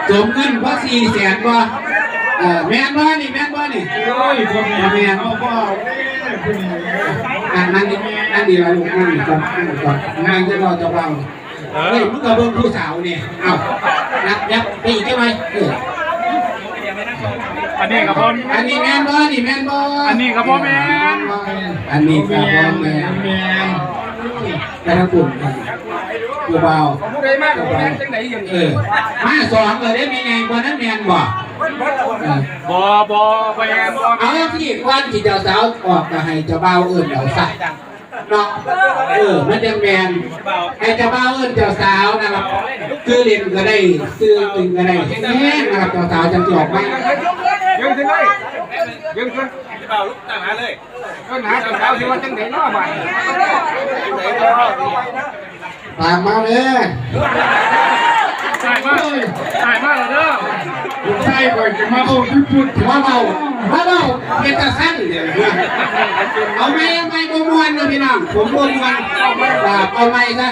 ສົມເງິນພໍສີ່ແສນບໍ່? ເອີ ແມ່ນບໍ່ນີ້? ແມ່ນບໍ່ນີ້? ໂອ້ຍ ບໍ່ແມ່ນ ບໍ່ແມ່ນ ເອົາ ບໍ່ເອົາເດ້ ຜູ້ນີ້ ນັ່ງ ນັ່ງ ນັ່ງດີລະລູກ ນັ່ງດີກ່ອນ ນັ່ງດີກ່ອນ ນັ່ງຈະເວົ້າ ຈະເວົ້າ ເອີ ເຮີ້ຍ ມຶງກໍເບິ່ງຜູ້ສາວນີ້ ເອົ້າ ຍັບ ຍັບໄປອີກຈັກໜ່ອຍ ເອີ ອັນນີ້ກໍບໍ່ ອັນນີ້ແມ່ນບໍ່? ນີ້ແມ່ນບໍ່? ອັນນີ້ກໍບໍ່ແມ່ນ ອັນນີ້ກໍບໍ່ແມ່ນ ແມ່ນ ແຕ່ທາງພຸ້ນ ຜູ້ບ່າວ ຜູ້ໃດມາກໍບໍ່ແມ່ນ ຈັງໃດ ເອີ ມາສອງແລ້ວເດ້ ແມ່ໃຫຍ່ ບໍ່ນັ້ນແມ່ນບໍ່? ເອີ ບໍ່ ບໍ່ ບໍ່ແມ່ນ ບໍ່ແມ່ນ ເອົາ ທີ່ກ່ອນທີ່ເຈົ້າສາວອອກ ກໍໃຫ້ເຈົ້າບ່າວເອີ້ນເອົາຊະ ເນາະ ເອີ ມັນຈັ່ງແມ່ນ ໃຫ້ເຈົ້າບ່າວເອີ້ນເຈົ້າສາວນະຄັບ ຊື່ຫຼິ້ນກໍໄດ້ ຊື່ຈິງກໍໄດ້ ແຮງໆ ນະຄັບ ເຈົ້າສາວຈັ່ງຊິອອກມາ ຢືນຂຶ້ນເລີຍ ຢືນຂຶ້ນ ເຈົ້າບ່າວລຸກຕັ້ງໜ້າເລີຍ ເອີ້ນຫາເຈົ້າສາວຊິວ່າຈັ່ງໃດເນາະບາດນີ້ ຕາມມາແດ່ ຕາຍມາ ຕາຍມາແລ້ວເດີ ລູກຊາຍຂ້ອຍຈະມາເວົ້າຈຸດໆ ມາເວົ້າ ມາເວົ້າເປັນຕາຊັ້ນເດ ເອົາໃໝ່ ເອົາໃໝ່ ບໍ່ມ່ວນເດີພີ່ນ້ອງ ຜົມບໍ່ມ່ວນ ເອົາໃໝ່ຊະ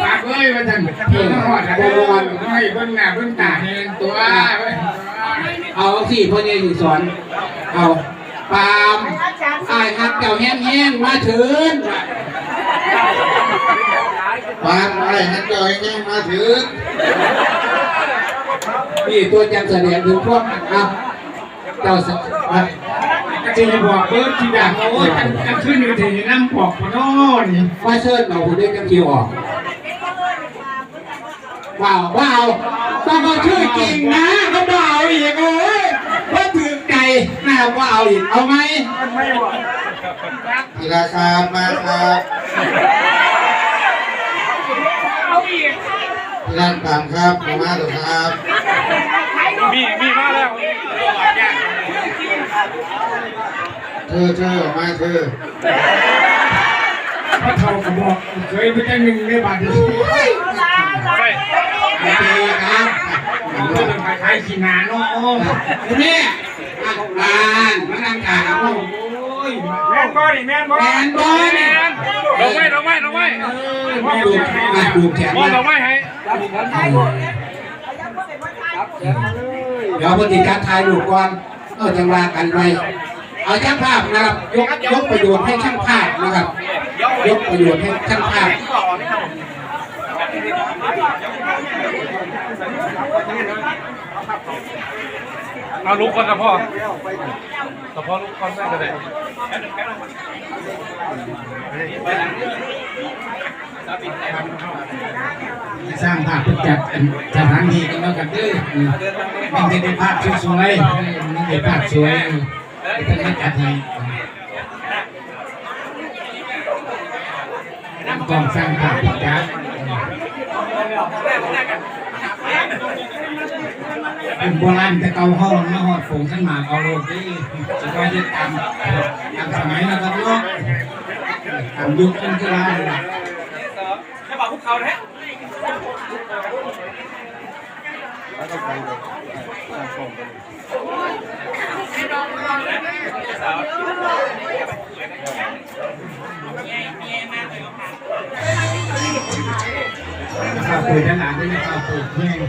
ປາກເອີຍວ່າຊັ້ນ ເອີ ບໍ່ມ່ວນ ໃຫ້ເບິ່ງໜ້າເບິ່ງຕາແດ່ຕົວະ ເອົາຈັ່ງຊີ້ ພໍ່ໃຫຍ່ຊິສອນ ເອົາ ປາມ ອ້າຍຮັກເຈົ້າແຮງໆ ມາເທີນ ປາມ ອ້າຍຮັກເຈົ້າແຮງໆ ມາເທີນ ນີ້ຕົວຢ່າງສະແດງເຖິງຄວາມຮັກ ເອົາ ເຈົ້າສະ ອະ ຊິບອກເບີດຊິດາ ໂອ້ຍ ກາງ ກາງຄືນນີ້ຊິນຳບອກບໍ່ນໍນີ້ ມາເຊີນເອົາຜູ້ໃດຈັກຊິອອກ. ວ້າວ ວ້າວ ຕ້ອງເອົາຊື່ຈິງນະ ເຂົາບໍ່ເອົາອີກ ໂອ້ຍ ບໍ່ຖືກໃຈນະ ບໍ່ເອົາອີກ ເອົາໃໝ່ ທີລະຄັບ ມາຄັບ ທີລະຄັບ ເຂົ້າມາເຖາະຄັບ ມີ ມີມາແລ້ວ ເທີ ເທີ ມາເທີ. ພໍ່ເຖົ້າກໍບອກເຄີຍໄປຈັ່ງໜຶ່ງໃນບາດນີ້ ໄປ ໂອເຄຄັບ ຂາຍຂີ້ໜ້າເນາະ ນີ້ ອ່ານ ມານັ່ງຖ້າ ໂອ້ຍ ແມ່ນບໍ່ນີ້ ແມ່ນບໍ່ ແມ່ນບໍ່ນີ້ ດອກໄມ້ ດອກໄມ້ ດອກໄມ້ ເອີ ມາດູ ມາດູແຂກ ມອບດອກໄມ້ໃຫ້ ດຽວເພິ່ນຊິຈັດຖ່າຍຮູບກ່ອນ ເອີ ຈັ່ງວ່າກັນໄວ້ ເອົາຊ່າງພາບນະຄັບ ຍົກ ຍົກປະໂຫຍດໃຫ້ຊ່າງພາບນະຄັບ ຍົກປະໂຫຍດໃຫ້ຊ່າງພາບ ເອົາລຸກກ່ອນນະພໍ່ ສະເພາະລູກຄອນນັ້ນກໍໄດ້ ສ້າງພາບຈັດອັນສະຖານທີ່ກັນແລ້ວກັນເດີ ມັນຈະໄດ້ພາບສວຍໆ ມັນຈະໄດ້ພາບສວຍ ເພິ່ນມາຈັດໃຫ້ ຕ້ອງສ້າງພາບຈັດ ເປັນໂບລານແຕ່ເກົ່າເຮົາ ມາຮອດຝູງຂັນໝາກເອົາໂລດເດ້ ຊິວ່າເຮັດຕາມ ຕາມສະໄໝເນາະຄັບເນາະ ຕາມຍຸກມັນຄືວ່ານັ້ນລະ ຂ້າວເປີດດ້ານຫຼັງນີ້ ຂ້າວເປີດແຮງ.